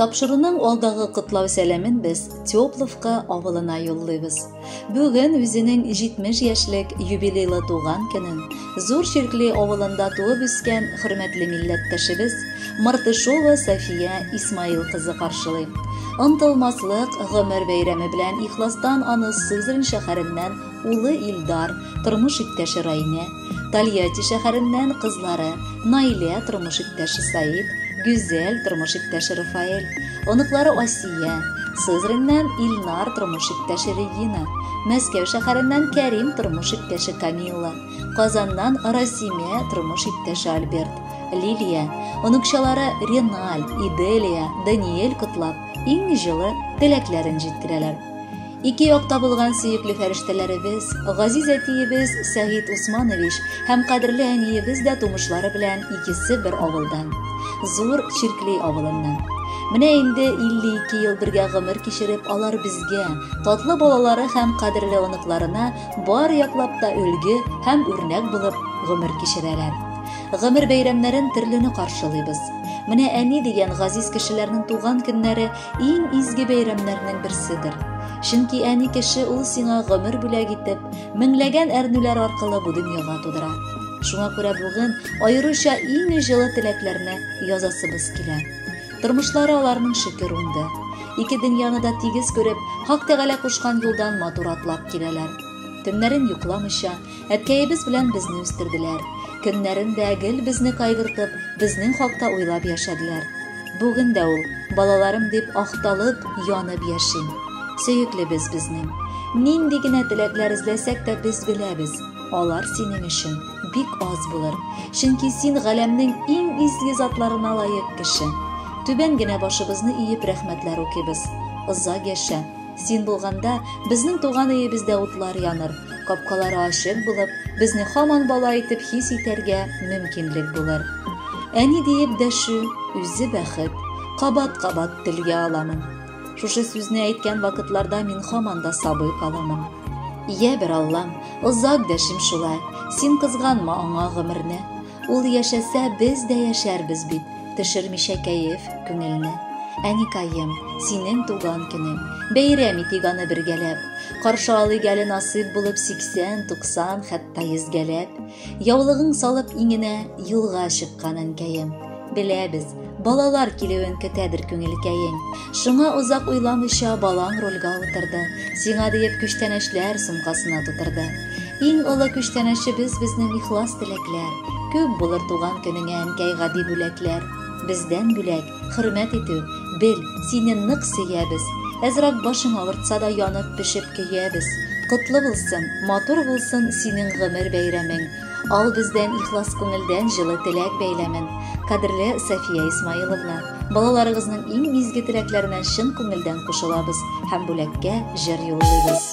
Тапшыруның алдагы котлау сәламен без Тепловка авылына юллыйбыз. Бүген үзенең 70 яшьлек юбилейлы туган көнен Зур Чиркли авылында туып үскән хөрмәтле милләттәшебез Мартышова София Исмаил кызы каршылый. Онтылмаслык гомер бәйрәме белән ихластан аны Сызрань шәһәреннән улы Илдар, тормыш иптәше Райнә, Тольятти шәһәреннән кызлары Наилә, тормыш иптәше Саид, Гүзәл, тормыш иптәше Рафаэль, оныклары Асия, Сызраньнан Илнар, тормыш иптәше Регина, Мәскәү шәһәреннән Кәрим, тормыш иптәше Камилла, Казаннан Расимә, тормыш иптәше Альберт, Лилия, оныкчалары Реналь, Иделия, Даниэль котлап, иң җылы теләкләрен җиткерәләр. Ике якта булган сөекле фәрештәләребез, газиз әтиебез Сәгыйть Усманович һәм кадерле әниебез дә тумышлары белән икесе бер авылдан, Зур Чиркли авылыннан. Менә инде 52 ел бергә гомер кичереп, алар безгә, татлы балалары һәм кадерле оныкларына бар яклап та өлге һәм үрнәк булып гомер кичерәләр. Гомер бәйрәмнәрен төрлени каршылыйбыз. Менә әни дигән газиз кешеләрнең туган көннәре иң изге бәйрәмнәрнең берседер. Чөнки әни кеше ул сиңа гомер бүләк итеп, меңләгән әрнүләр аркылы бу дөньяга тудыра. Шуңа күрә бүген аеруча иң җылы теләкләрне язасыбыз килә. Тормышлары аларның шөкер уңды. Ике дөньяны да тигез күреп, Хак Тәгалә кушкан юлдан матур атлап киләләр. Төннәрен йокламыйча, әткәебез белән безне үстерделәр. Көннәрен дә гел безне кайгыртып, безнең хакта уйлап яшәделәр. Бүген дә ул, балаларым дип ахталып, янып яши. Сөеклебез безнең. Нинди генә теләкләр эзләсәк тә без беләбез, алар синең өчен бик аз булыр. Чөнки син галәмнең иң изге затларына лаек кеше. Түбән генә башыбызны иеп рәхмәтләр укыйбыз. Озак яшә. Син булганда, безнең туган өебездә утлар яныр, капкалары ачык булып, безне һаман бала итеп хис итәргә мөмкинлек булыр. Әни диеп дәшү, үзе бәхет, кабат-кабат телгә аламын. Шушы сүзне әйткән вакытларда мин һаман да сабый каламын. Йә бер Аллам, озак дәшим шулай, син кызганма аңа гомерне. Ул яшәсә, без дә яшәрбез бит, төшермичә кәеф, күңелне. Әникаем, синең туган көнең, бәйрәм итик аны бергәләп. Каршы алыйк әле насыйп булып 80, 90, хәтта йөзгәләп. Яулыгың салып иңенә юлга чыккан әнкәем. Беләбез, балалар килүен көтәдер күңелкәең. Шуңа озак уйламыйча балаң рульгә утырды. Сиңа диеп күчтәнәчләр сумкасына тутырды. Иң олы күчтәнәчебез безнең ихлас теләкләр. Күп булыр туган көнеңә әнкәй гади бүләкләр. Бездән бүләк, хөрмәт итү, бел, сине нык сөябез. Әзрәк башың авыртса да янып пешеп көябез. Котлы булсын, матур булсын синең гомер бәйрәмең. Ал бездән ихлас күңелдән җылы теләк бәйләмен. Кадерле София Исмаиловна, балаларыгызның иң изге теләкләренә чын күңелдән кушылабыз һәм бүләккә җыр юллыйбыз.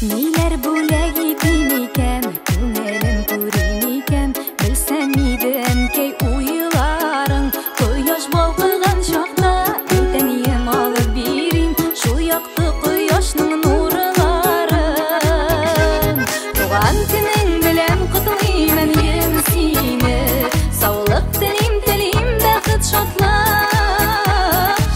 Ниләр бүләк итим икән, күңелем күрим икән, белсәм иде әнкәй уйларың. Кояш балкыган чакта әйтәнием алып бирим, шул якты кояшның нурларын. Туган көнең белән котлыйм әнием сине, саулык телим, телим бәхет, шатлык.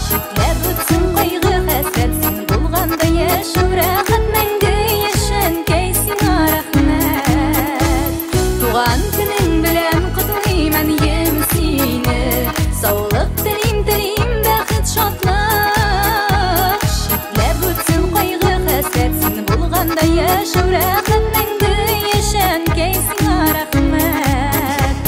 Читләп үтсен кайгы, хәсрәт, син булганда яшәү рәхәт, мәңге яшә, әнкәй, сиңа рәхмәт. Туган көнең белән котлыйм әнием сине, саулык телим, телим бәхет, шатлык. Читләп үтсен кайгы, хәсрәт, син булганда яшәү рәхәт, мәңге яшә, әнкәй, сиңа рәхмәт.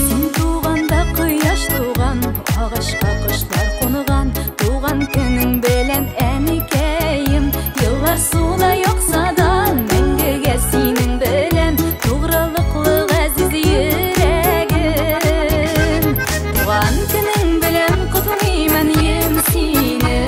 Син туганда кояш туган, агачка кошлар кунган, туган көнең белән әникәем, еллар суда акса да, мәңгегә синең белән тугрылыклы газиз йөрәгем. Туган көнең белән котлыйм әнием сине,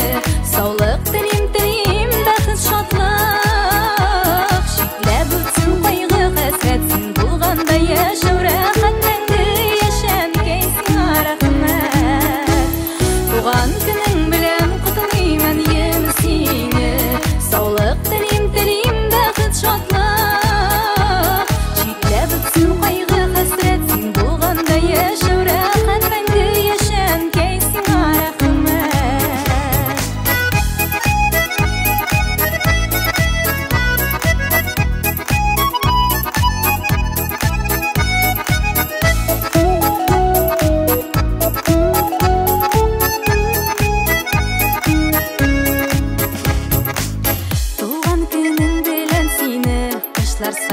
Агачлар